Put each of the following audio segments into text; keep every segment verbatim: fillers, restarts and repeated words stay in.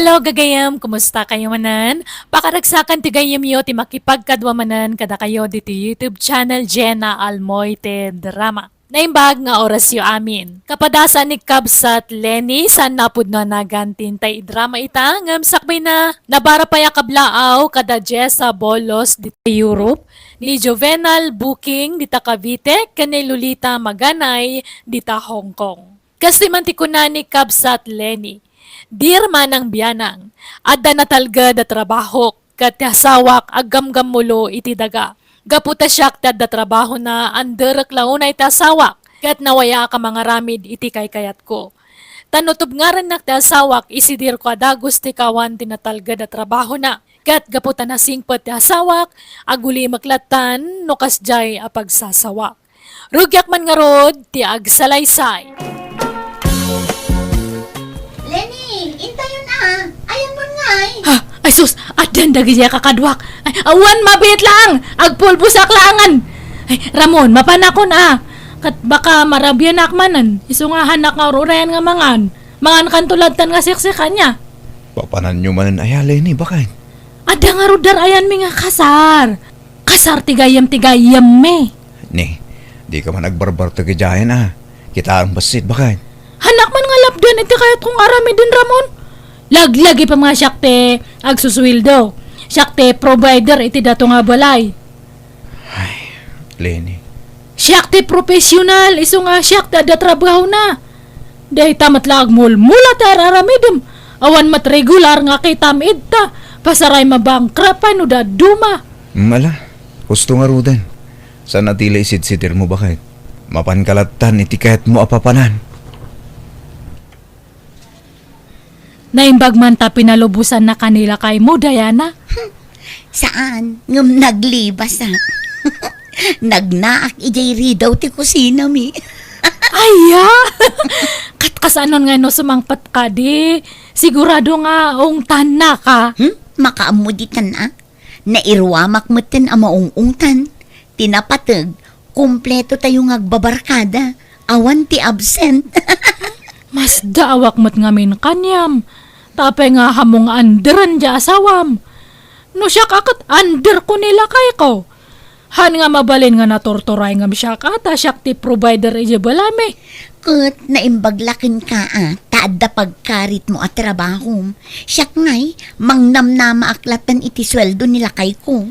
Hello, gagayem! Kumusta kayo manen? Pakaragsakan ti gayyemyo ti makipagkadua manen kadakayo ditoy YouTube channel Jenna Almoite Drama. Naimbag nga orasyo amin. Kapadasan ni Kabsat Lenny, saan napudno a nagan ti intay idrama ita, ngem sakbay na, nabara pay a kablaaw kada Jessa Bolos ditoy Europe, ni Juvenal Booking dita Cavite, ken ni Lolita Maganay dita Hong Kong. Kastoy man ti kuna ni Kabsat Lenny, "Dear Manang Bianang, adda natalged a trabahok, ket ti asawak aggamgammulo iti daga. Gapu ta siak ti adda trabahona, anderek la unay ti asawak, ket nawayaak a mangaramid iti kaykayatko. Ta no tubngarennak ti asawak, isidirko a dagus ti kawan ti natalged a trabahona. Ket gapu ta nasingpet ti asawak, agulimek lattan no kasdiay a pagsasawak." Rugiak man ngarud ti agsalaysay. Lenny, intayon a. Ayanmon ngay? Ha? Ay sus, addan dagiti a kakaduak. Ay, awan mabiit laang. Agpulbosak laangan. Ay, Ramon, mapanakon a. Ket baka marabianak manen. Isu nga hanak nga ur-urayan nga mangan. Mangankanto lattan nga siksik ania. Papananyo manen aya, Lenny, baket? Adda ngarud dar-ayanmi nga kasar. Kasar ti gayyem ti gayyemmi. Ni, dika man agbarbartek idiayen a. Kitaem bassit, baket? Hanak man nga lapdan iti kayatko nga aramiden, Ramon. Laglagipem nga siak ti agsusueldo. Siak ti provider iti dato nga balay. Ay, Lenny. Siak ti professional, isu nga siak ti adda trabahona. Dayta met la agmulmula ti ar-aramidem. Awan met regular nga kitam idta. Pasaray mabankrupt pay no dadduma. Mm, ala, husto ngaruden. Saan a ti la isidsidirmo, baket? Mapanka lattan iti kayatmo a papanan. Naimbag man ta pinalubosannaka ni lakaymo, Diana? Saan, ngem naglibas a. Nagnaak idiay ridaw ti kusinami. Aya! Ket kasano nga no sumangpet kadi? Sigurado nga ungtannaka. Hmm? Makaammo ditan a? Nairuamak metten a maung-ungtan. Ti napateg, kumpleto tayo nga agbabarkada. Awan ti absent. Masdaawak met ngamin kaniam. Ta apay nga ammom nga underen ti asawam? No siak a ket underko ni lakayko. Han nga mabalin nga naturturay ngem siak a ta siak ti provider idiay balami. Ket naimbag la kenka a ta adda pagkaritmo a trabahom. Siak ngay, mangnamnamaak lattan iti sueldo ni lakayko.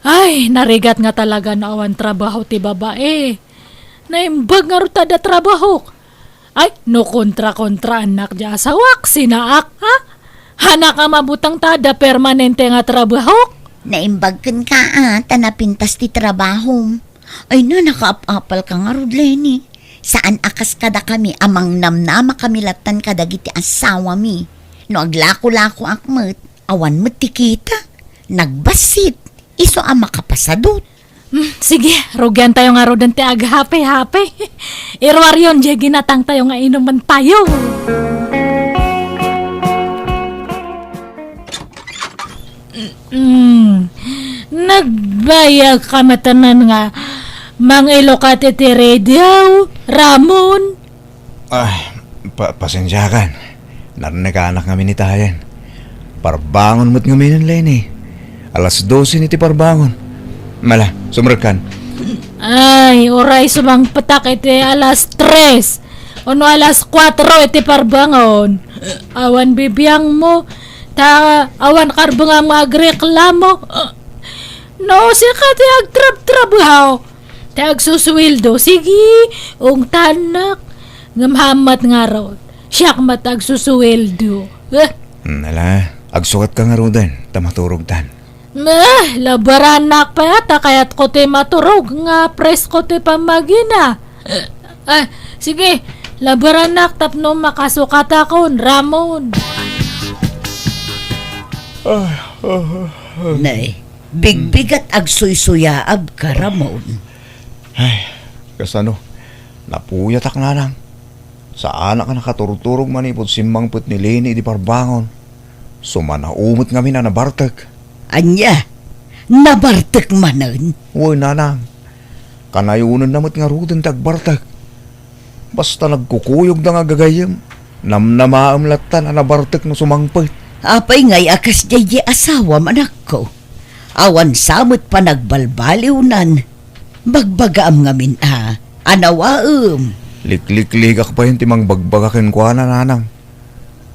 Ay, narigat nga talaga no awan trabaho ti babai. Naimbag ngarud ta adda trabahok. Ay, no kontra-kontraannak ti asawak, sinaak, ha? Hanak a mabutang ta adda permanente nga trabahok? Naimbag kenka a ta napintas ti trabahom. Ay na, nakaap-apalka ngarud, Lenny. Saan a kas kadakami a mangnamnama kami lattan kadagiti asawami. No aglako-lakoak met, awan met ti kita. Nagbassit. Isu a makapasadut. Hmm, sige, rugiantayo ngaruden ti aghape-hape. Iruaryon diay ginatangtayo nga inumentayo. Mm. Nagbayag ka matanan nga mangilukat iti radio, Ramon. Ay, pa-, pasensiakan. Narnekanak ngamin itayen. Parbangon met ngaminen, Lenny. Alas dose ni ti parbangon. Mala, sumrekkan. Ay, uray sumangpetak iti alas tres. Ono alas kuatro iti parbangon. Awan bibiangmo. Ta awan karbengam nga agreklamo. No, sika ti agtrabtrabaho. Ti agsusueldo, sige, ungtannak. Ngem haan met ngarud, siak met agsusueldo. Eh. Hmm, ala, agsukatka ngaruden, ta maturogtan. Meh, labaranak pay a ta kayatko ti maturog nga presko ti pammagina. Eh, ah, sige, labaranak tapno makasukatakon, Ramon. Nay, bigbigat agsuysuyaabka, Ramon. Ay, kasano? Napuyatak, nanang. Saanak a nakaturturog manipud simmangpet ni Lenny idi parbangon. Sumanao met ngamin a nabartek. Ania? Nabartek manen? Wen, nanang. Kanayonenna met ngaruden ti agbartek. Basta nagkukuyogda nga gagayyem, namnamaem lattan a nabartek no sumangpet. Apay ngay a kasdiay diay asawam, anakko? Awan sa met panagbalbaliwnan. Bagbagaam ngamin a, anawaem. Liklikligak payen ti mangbagbaga kenkuana, nanang.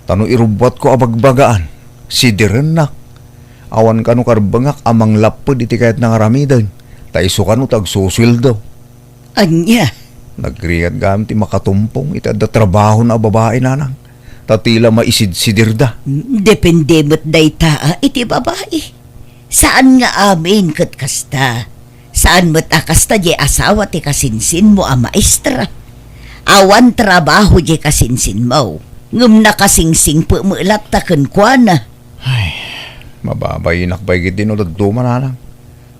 Ta no irubbuatko a bagbagaan, sidirennak. Awan kano karbengak a manglapped iti kayatna nga aramiden, ta isu kano ti agsusueldo. Ania? Nagrigat gayam ti makatumpong iti adda trabahona a babai, nanang, ta ti la maisidsidirda. Depende met dayta a iti babai. Saan nga amin ket kasta. Saan met a kasta diay asawa ti kasinsinmo a maestra. Awan trabaho diay kasinsinmo, ngem nakasingsingpet met latta kenkuana. Ay, mababainak pay ketdi no dadduma, nanang.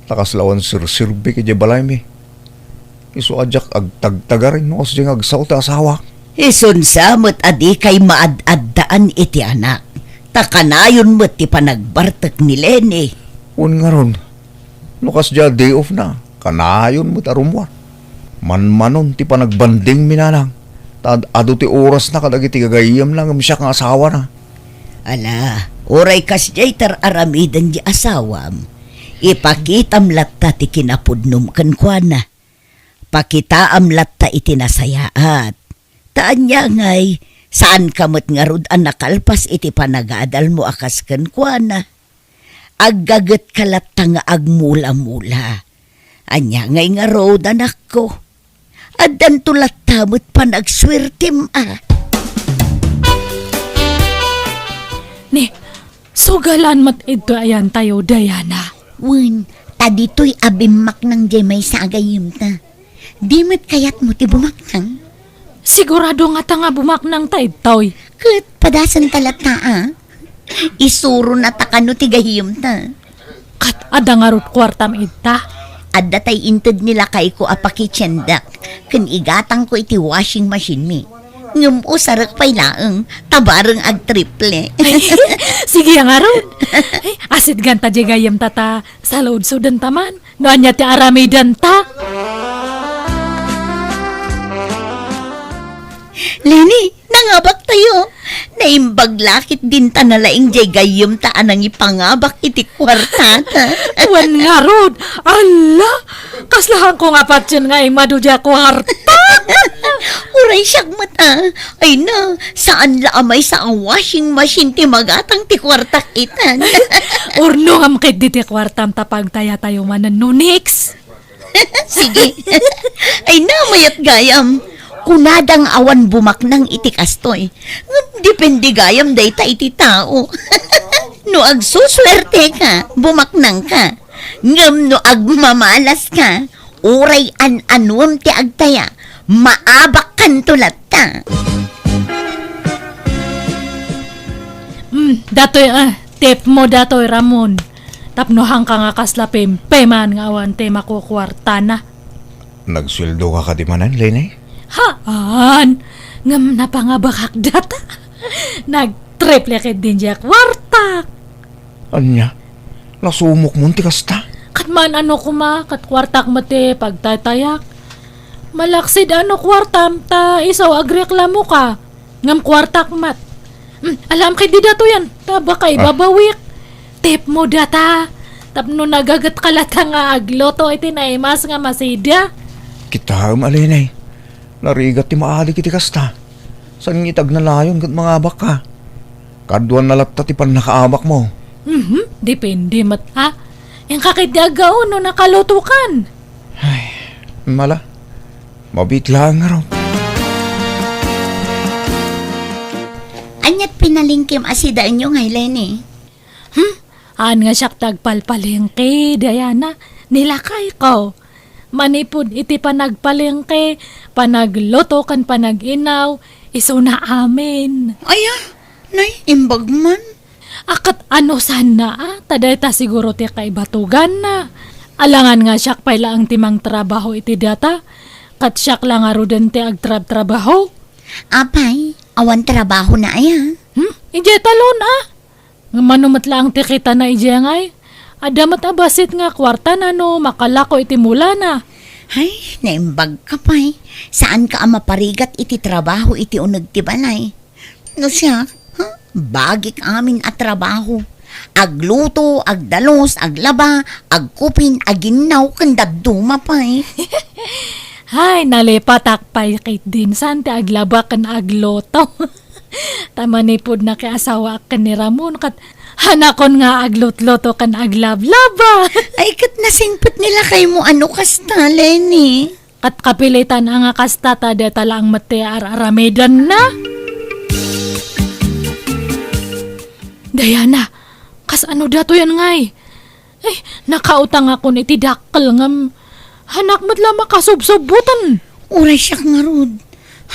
Ta kasla awan serserbik idiay balaymi. Isu a diak agtagtagaring no kasdiay nga agsao ti asawak. Isun sa met a dikay maad-addaan iti anak, ta kanayon met ti panagbartek ni Leni. Wen ngarud, no kasdiay a day off na, kanayon met a rummuar. Manmanon ti panagbandingmi, nanang, ta ad-adu ti orasna kadagiti gagayyemna ngem siak nga asawana. Ala, uray kasdiay ti ar-aramiden ti asawam, ipakitam latta ti kinapudnom kenkuana. Pakitaam latta iti nasayaat. Ta ania ngay, saanka met ngarud a nakalpas iti panagadalmo a kas kenkuana. Aggagetka latta nga agmula-mula. Ania ngay ngarud, anakko? Addanto latta met panagsuertem a. Ni, sugalan met idto ayantayo, Diana. Wen, ta ditoy a bimmaknang diay maysa a gayyemta. Di met kayatmo ti bumaknang? Sigurado ngata nga bumaknangta idtoy. Ket padasenta latta a. Isuronata kano ti gayyemta. Ket adda ngarud kuartam idta? Adda tay inted ni lakayko a pakitiendak, ken igatangko iti washing machine-mi. Ngem usarek pay laeng, ta bareng agtriple. Sige ngarud. Ay, asidganta diay gayyemta ta saludsodenta man. No ania ti aramidenta? Leni, nangabaktayo. Naimbag la ketdin ta nalaing diay gayyemta a nangipangabak iti kuartata. Wen ngarud, ala, kasla haanko nga patien nga immadu diay kuarta. Uray siak met a. Ay na, saan la a maysa a washing machine ti magatang ti kuartak itan. Urnongam ketdi ti kuartam ta pagtayatayo manen no next. Sige. Ay na, mayat gayam. Kunada nga awan bumaknang iti kastoy. Ngem depende gayam dayta iti tao. No agsusuerteka, bumaknangka. Ngem no agmamalaska, uray an-anuem ti agtaya, maabakkanto latta. Hmm, datoy, ah, tip mo datoy, Ramon. Tapno haanka nga kasla pempeman nga awan ti makukuartana. Nagsueldoka kadi manen, Leni? Haan! Ngem napangabakak data. Nagtriple ketdin diay kuartak. Ania? Nasumokmon ti kasta? Ket maan-ano koma, ket kuartak met ti pagtaytayak. Malaksid a no kuartam ta isu agreklamoka. Ngem kuartak met. Hmm, alaem ketdi datoyen, ta baka Ah. ibabawik. Tip mo data. Tapno nagagetka latta nga agluto iti naimas nga masida. Kitaem a, Leni. Narigat ti maadik iti kasta. Saan nga iti agnanayon ket mangabakka? Kaduana latta ti pannakaabakmo. Mhm, depende met, ha? Inka ketdi aggaw no nakalutokan. Ay, mala. Mabiit laeng ngarud. Aniat pinalengkem a sidaenyo ngay, Leni? Hmm? Haan nga siak ti agpalpalengke, Diana. Ni lakayko. Manipud iti panagpalengke, panagluto ken panag-inaw, isuna amin. Aya, nay, imbag man. A, ket ano sana, a? Ta dayta siguro ti kaibatuganna. Alangan nga siak pay laeng ti mangtrabaho iti data, ket siak la ngaruden ti agtrabtrabaho. Apay, awan trabahona aya? Hmm? Idiay talon, a? Ngem mano met laeng ti kitana idiay ngay? Adda met a bassit nga kuartana no makalako iti mulana. Ay, naimbagka pay. Saanka a maparigat iti trabaho iti uneg ti balay. No siak, ha? Bagik amin a trabaho. Agluto, agdalus, aglaba, agkupin, aginnaw, ken dadduma pay. Hay, nalipatak pay ketdin, saan ti aglaba ken agluto. Ta manipud nakiasawaak ken ni Ramon, ket hanakon nga aglutluto ken aglablaba. Ay, ket nasingpet ni lakaymo a no kasta, Leni. Ket kapilitan a nga kasta ta deta laeng met ti ar-aramidenna. Diana, kasano datoyen ngay? Ay, nakautangakon iti dakkel ngem hanak met la makasubsubboten. Uray siak ngarud.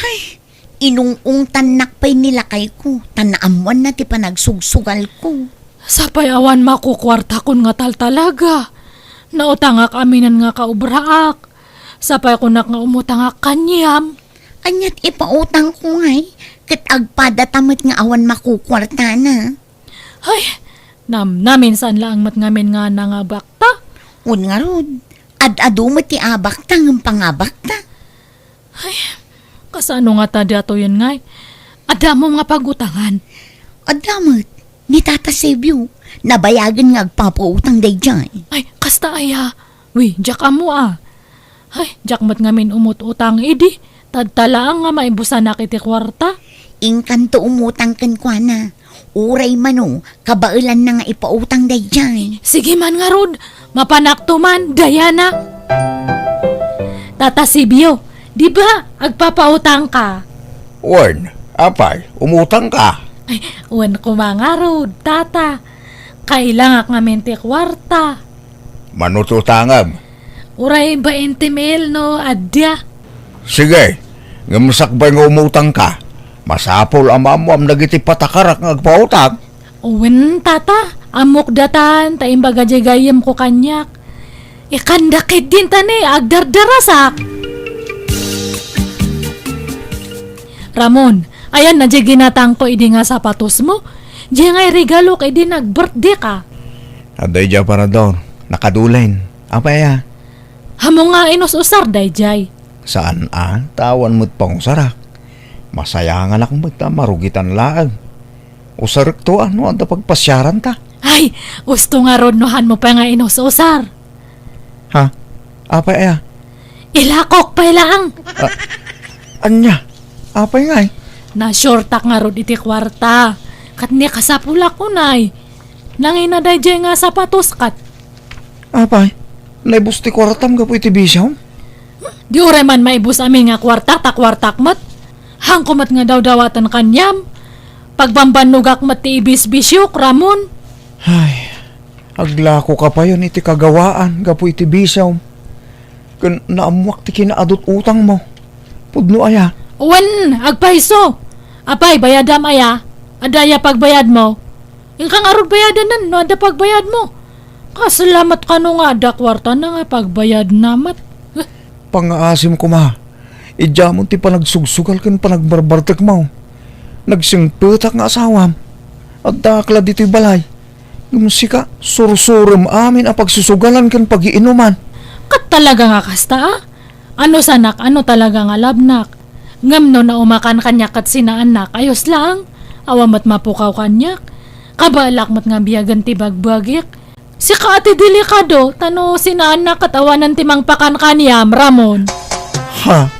Ay, inung-ungtannak pay ni lakayko, ta naammoanna ti panagsugsugalko. Sapay awan makukuartakon nga taltalaga. Nautangak aminen nga kaobraak. Sapay kunak nga umutangak kaniam. Aniat ipautangko ngay, ket agpadata met nga awan makukuartana. Ay, namnamin saan laeng met ngamin nga nangabakta. Wen ngarud, ad-adu met ti abakta ngem pangabakta. Ay, kasano ngata datoyen ngay? Adda mo nga pagutangan? Adda met, ni Tata Sebio, nabayagen nga agpapautang daydiay. Ay, kasta aya? Wi, diak ammo a. Ay, diak met ngamin umut-utang idi, tadta laeng nga maibusanak iti kuarta. Inkanto umutang kenkuana. Uray mano, kabaelanna nga ipautang daydiay. Sige man ngarud, mapanakto man, Diana. Tata Sibio, di ba agpapautangka? Wen, apay, umutangka? Ay, wen koma ngarud, Tata. Kailangak ngamin ti kuarta. Mano ti utangem? Uray bainte mil no adda. Sige, ngem sakbay nga umutangka, masapul a maammuam dagiti patakarak nga agpautang. Wen, Tata, ammok datan, ta imbaga diay gayyemko kaniak. Ikanda ketdin ta ni agdardarasak. Ramon, ayanna diay ginatangko idi nga sapatosmo? Diay nga iregalok idi nag-birthday ka. Adda idiay aparador, nakadulen. Apay a? Ammom nga inus-usar daydiay? Saan a, ta awan met pangusarak. Masayanganak met ta marugitan laeng. Usarekto a no adda pagpasiaranta. Ay, usto ngarud no hanmo pay nga inus-usar. Ha? Apay aya? Ilakok pay laeng. Ah, ania? Apay ngay? Na-shortak ngarud iti kuarta. Ket ni kasapulak unay. Nangina daydiay nga sapatos ket. Apay, naibus ti kuartam gapu iti bisiom? Di uray man maibus amin nga kuarta, ta kuartak met. Hanko met nga dawdawaten kaniam. Pagbambannogak met ti ibisbisiok, Ramon. Ay, aglakoka payen iti kagawaan gapu iti bisiom. Ken naammoak ti kinaadut-utangmo. Pudno aya? Wen, agpayso. Apay, bayadam aya? Adda aya pagbayadmo? Inka ngarud bayadanen no adda pagbayadmo. Kasla met kano nga adda kuartana nga pagbayadna met. Eh. Pangngaasim koma, idiamon ti panagsugsugal ken panagbarbartekmo. Nagsingpetak nga asawam. Addaak la ditoy balay. Ngem sika, sursurem amin a pagsusugalan ken pagiinuman. Ket talaga nga kasta, a? Ano sanak, ano talaga nga labnak? Ngem no naumakan kaniak ket sinaannak, ayos laeng. Awan met mapukaw kaniak. Kabaelak met nga biagen ti bagbagik. Sika a ti delikado, ta no sinaannak ket awanen ti mangpakan kaniam, Ramon. Ha?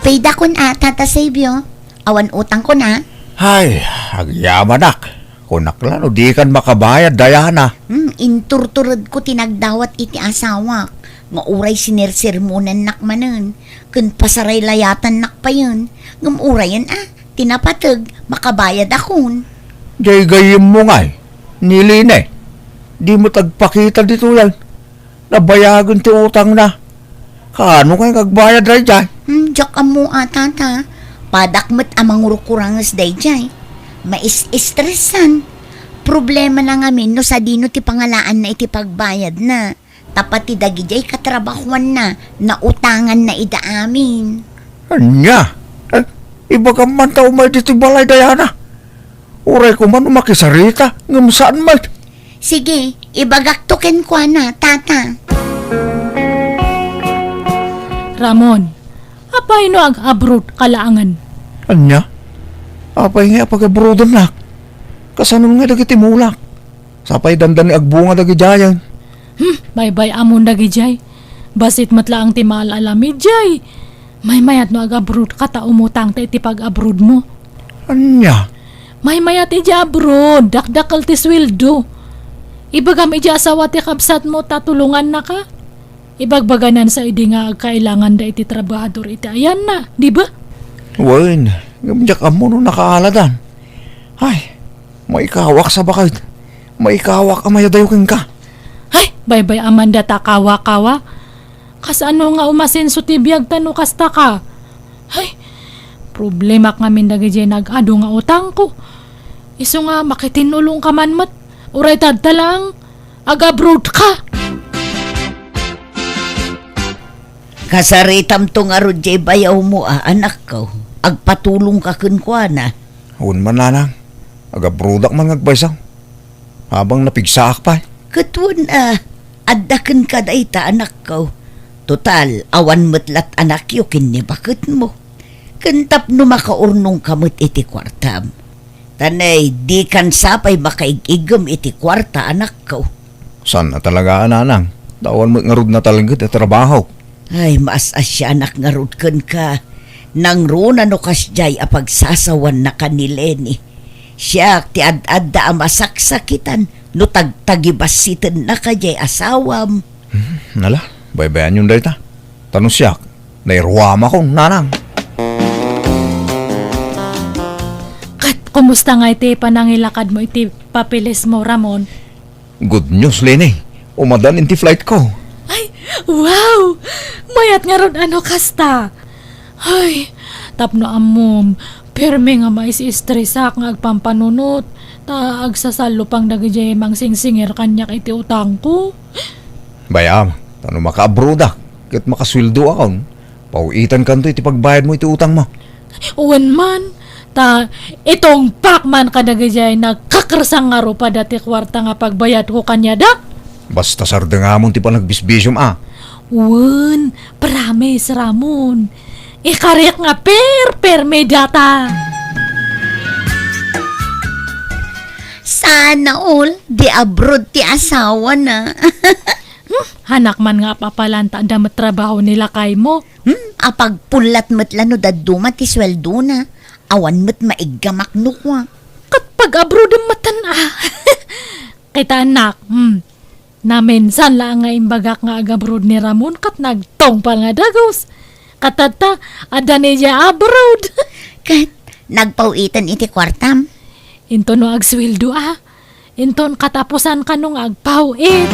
Paydakon a, Tata Savio. Awan utangkon a. Hay, agyamanak. Kunak la no dikan makabayad, Diana. Hmm, inturturedko ti nagdawat iti asawak, nga uray sinersermonannak manen, ken pasaraylayatannak payen, ngem urayen a, ti napateg, makabayadakon. Diay gayyemmo ngay, ni Lene, di met agpakita ditoyen. Nabayagen ti utangna. Kaano ngay nga agbayad daydiay? Hmm, diak ammo a, Tata. Padak met a mangurukuranges daydiay. Mais-estresan. Problemana ngamin no sadino ti pangalaanna iti pagbayadna. Ta pati dagidiay katrabahuanna, nautanganna ida amin. Ania? Eh, ibagam man ta umay ditoy balay, Diana. Uray koma no makisarita, ngem saan met. Sige, ibagakto kenkuana, Tata. Ramon, apay no ag-abroad ka laengen? Ania? Apay nga apagabroadennak? Kasano nga dagiti mulak? Sapay dandani agbunga dagidiayen. Hmm, baybay-amon dagidiay. Bassit met laeng ti maal-alamiddiay. Maymayat no agabroad ka ta umutang ta iti pag-abroad mo. Ania? Maymayat idiay abroad, dakdakkel ti sueldo. Ibagam idiay asawa ti kabsat mo ta tulongannaka. Ibagbaganan sa idi nga agkailanganda iti trabahador iti ayanna, di ba? Wen, ngem diak ammo no nakaaladan. Ay, maikawak sa baket. Maikawak a mayadayo kenka. Ay, baybay-amanda ta kawa-kawa. Kasano nga umasenso ti biag ta no kasta ka? Ay, problemak ngamin dagidiay nag-adu nga utangko. Isu nga makitin-ulongka man met. Uray ta adda laeng, agabroad ka. Kasaritamto ngarud diay bayawmo a, anakko. Agpatulongka kenkuana. Wen man, nanang. Agabroadak man nga agbaysa. Habang napigsaak pay. Ket wen a, adda kenka dayta, anakko. Total, awan met lat anakyo ken ni baketmo. Ken tapno makaurnongka met iti kuartam. Ta nay, dikan sapay makaig-iggem iti kuarta, anakko. Saan a talaga, nanang. Ta awan met ngarud natalged a trabahok. Ay, maas-asianak ngarud kenka. Nangruna no kasdiay a pagsasawanaka ni Leni. Siak ti ad-adda a masaksakitan no tagtagibassitennaka diay asawam. Hmm, ala, baybayanyon dayta. Ta no siak, nairuamakon, nanang. Ket kumusta nga iti panangilakadmo iti papeles mo, Ramon? Good news, Leni. Umadan iti flight ko. Ay, wow! Mayat ngarud a no kasta. Ay, tapno ammom, permi nga maisi-estresak nga agpampanunot, ta agsasallupang dagidiay mangsingsingir kaniak iti utangko. Bay-am, ta no makaabroadak, ket makasueldoakon, paw-itankanto iti pagbayadmo iti utangmo. Wen man, ta itungpak man kadagidiay nagkakersang nga rupada ti kuarta nga pagbayadko kaniada. Basta sardengamon ti panagbisbisiom a. Wen, promise, Ramon. Ikariak nga perpermi data. Sana all, di abroad ti asawana. Hmm, hanak man nga apapalanta da met trabaho ni lakaymo. Hmm, apagpullat met la no dadduma ti sueldona. Awan met maiggamak no kua. Ket pag-abroad metten a. Kita, anak, hmm. Naminsan la nga imbagak nga agabroad ni Ramon ket nagtungpal nga dagus. Ket tatta, adda ni diay abroad. Ket nagpaw-iten iti kuartam? Inton no agsueldo a. Inton katapusan kano nga agpaw-it.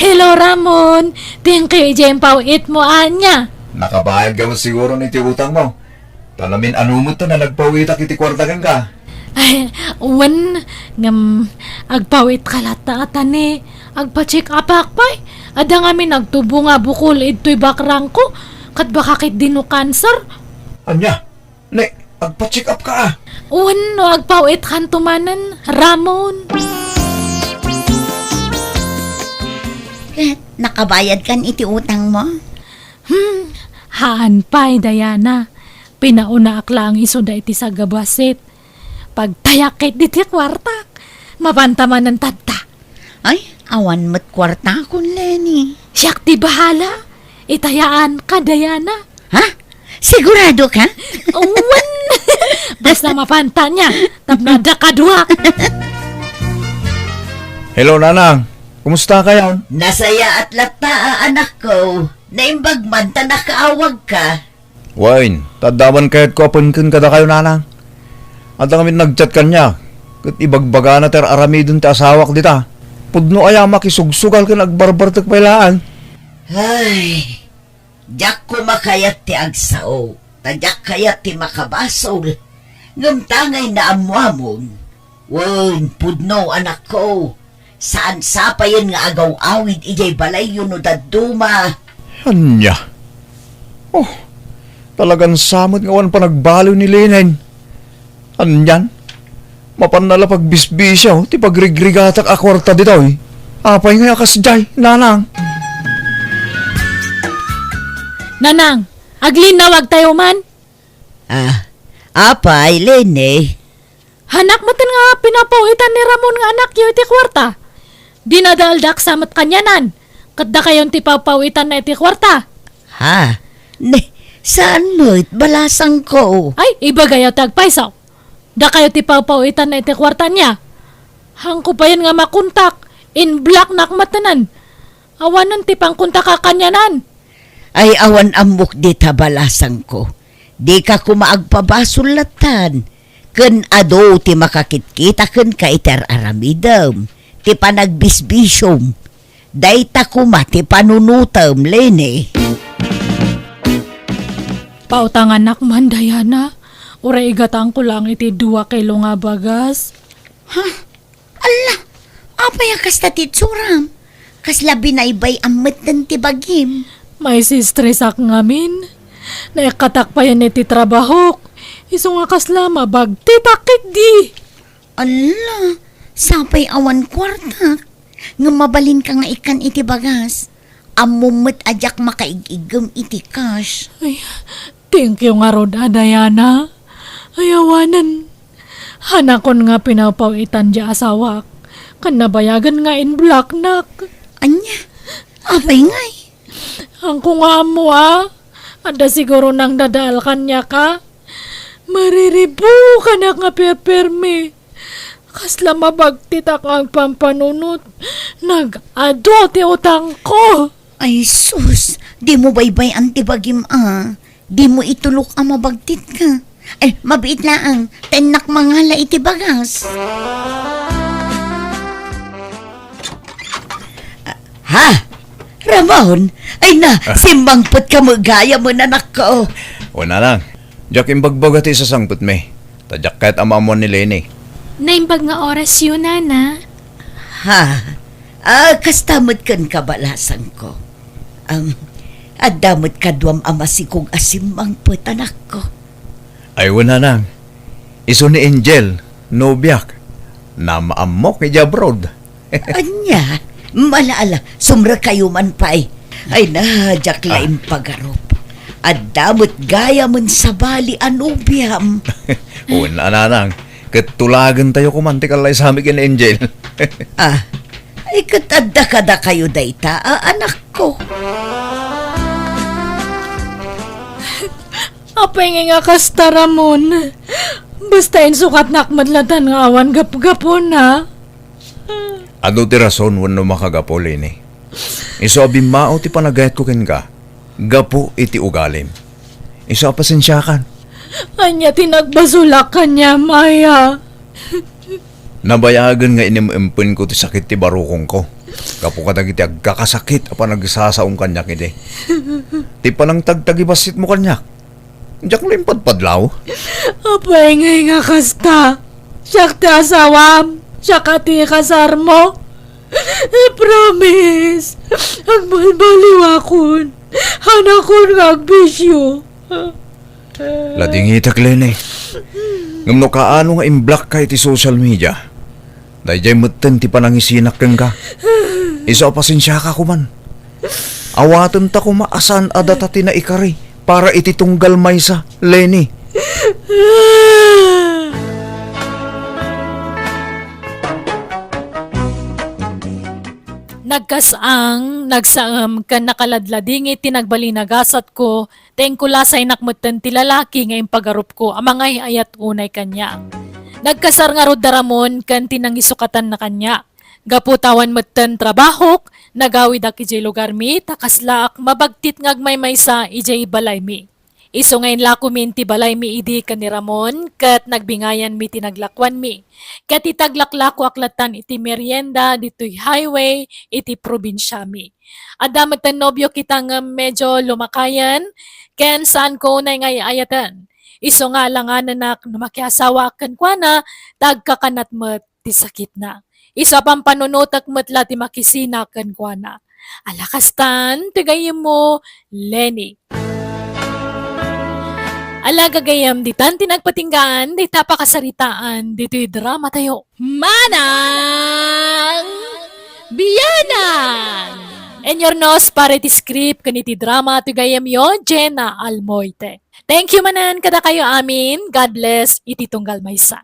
Hello, Ramon. Thank you idiay impaw-it mo ania. Nakabayad ka met siguro iti utang mo. Ta namin-ano met ta nga nagpaw-itak iti kuarta kenka. Ay, wen, ngem, agpaw-itka latta a ta ni, agpa-check upak pay. Adda ngamin nagtubo nga bukol idtoy bakrangko, ket baka ketdi no kanser. Ania? Ne, agpa-check up ka a. Wen, no agpaw-itkanto manen, Ramon. Ket nakabayadkan iti utang mo? Hmm, haan pay, Diana. Pinaonaak laeng isuda iti sagabassit. Pagtayak ketdi ti kuartak. Mapanta manen tatta. Ay, awan met kuartakon, Leni. Siak ti bahala. Itayaanka, Diana. Ha? Sigurado ka? Wen! Basta mapanta nia, tapno adda kaduak. Hello, Nanang. Kumusta kayan? Nasayaat latta a, anakko. Naimbag man ta nakaawagka. Wen, ta adda man kayatko a penken kadakayo, Nanang. Adda ngamin nag-chat kaniak, ket ibagbagana ti ar-aramiden ti asawak dita. Pudno aya makisugsugal ken agbarbartek pay laeng. Ay, diak koma kayat ti agsao, ta diak kayat ti makabasol. Ngem ta ngay naammoamon. Wen, pudno, anakko. Saan sapayen nga agaw-awid idiay balayyo no dadduma. Ania? Oh, talagan sa met nga awan panagbaliw ni Leni. Anian? Mapanna la pagbisbisio ti pagrigrigatak a kuarta ditoy. Apay nga a kasdiay, Nanang? Nanang, aglinnawagtayo man? Ah, Apay, Leni? Hanak metten nga pinapaw-itan ni Ramon nga anakyo iti kuarta. Dinadaaldak sa met kanianan, ket dakayon ti papaw-itanna iti kuarta. Ha? Ne, saan met, balasangko? Ay, ibagayo ti agpayso. Dakayo ti papaw-itanna iti kuarta ania. Hanko payen nga makontak, in-blocknak metten. Awanen ti pangkontak a kanianan. Ay, awan ammok dita, balasangko. Dika koma agpabasol lattan. Ken adu ti makakitkita kenka iti ar-aramidem, ti panagbisbisiom. Dayta koma ti panunotem, Leni. Pautangannak man, Diana. Uray igatangko laeng iti dua kilo nga bagas. Ha? Alla, apay a kasta ti itsuram? Kasla binaybay-am metten ti bagim. Maisistresak ngamin. Naikkatak payen iti trabahok. Isu nga kasla mabagtitak ketdi. Alla, sapay awan kuartak. Ngem mabalinka nga ikkan iti bagas. Ammom met a diak makaig-iggem iti cash. Ay, thank you ngarud a, Diana. Ay, awanen. Hanakon nga pinawpaw-itan diay asawak, ken nabayagen nga in-blocknak. Ania? Apay ngay? Hanko nga ammo a. Adda siguro nangdadaal kaniaka. Mariribukanak nga perpermi. Kasla mabagtitak nga agpampanunot. Nag-adu ti utangko. Ay sus, dimo baybay-an ti bagim a. Dimo itulok a mabagtitka. Ay, mabiit laeng, ta innak mangala iti bagas. Ha? Ramon? Ay na, Ah. simmangpetka met gayam, anakko. Wen, nanang, diak imbagbaga ti isasangpetmi. Ta diak kayat a maammoan ni Leni. Naimbag nga orasyo, nana. Ha? Ah, kasta met kenka, balasangko. Am, adda met kaduam a masikog a simmangpet, anakko. Ay, wen, nanang. Isu ni Angel, nobiak. Namaammok idiay abroad. Ania? Ala, ala, sumrekayo man pay. Ay na, diak la Ah. impagarup. Adda met gayamen sabali a nobiam. Wen, nanang. Ket tulagentayo koman ti kallaysami ken Angel. Ah, ay, ket adda kadakayo dayta a anakko. Apay ngay nga kasta, Ramon? Basta insukatnak met latta nga awan gapgapuna. Adu ti rason wenno makagapu, Leni. Isu a bimmao ti panagayatko kenka, gapu iti ugalim. Isu a pasensiakan. Ania ti nagbasolak kaniam, aya? Nabayagen nga inim-impenko ti sakit ti barukongko gapu kadagiti agkakasakit a panagsasaom kaniak idi. Ti panangtagtagibasitmo kaniak, diak la impadpadlaw. Apay ngay nga kasta? Siak ti asawam, siak a ti kasarmo. I promise, agbalbaliwakon. Hanakon nga agbisio. Ladingitek, Leni. Ngem no kaano nga imblockka iti social media, daydiay metten ti panangisinak kenka. Isu a pasensiaka koman. Awatenta koma a saan a data ti naikari para iti tunggal maysa, Leni. Nagkas-ang, nagsaem, ken nakaladladingit ti nagbalin a gasatko, ta inkulasaynak metten ti lalaki nga impagarupko a mangay-ayat unay kaniak. Nagkasar ngarud da Ramon ken ti nangisukatanna kaniak. Gapu ta awan metten trabahok, nagawidak idiay lugarmi ta kaslaak mabagtit nga agmaymaysa idiay balaymi. Isu nga inlakomi iti balaymi idi ken ni Ramon, ket nagbingayanmi ti naglakuanmi. Ket iti aglaklakoak lattan iti merienda ditoy highway iti probinsiami. Adda met ti nobio kita ngem medio lumakayen, ken saanko unay nga ay-ayaten. Isu nga alanganenak no makiasawaak kenkuana, ta agkakanat met ti sakitna. Isu a pampanunotek met la ti makisina kenkuana. Ala kastan, ti gayyemmo, Leni. Ala gagayyem, ditan ti nagpatinggaan, dita pakasaritaan, ditoy dramatayo. Manang Bianang! Inurnos para iti script ken iti drama ti gayyemyo, Jenna Almoite. Thank you manen kadakayo amin. God bless iti tunggal maysa.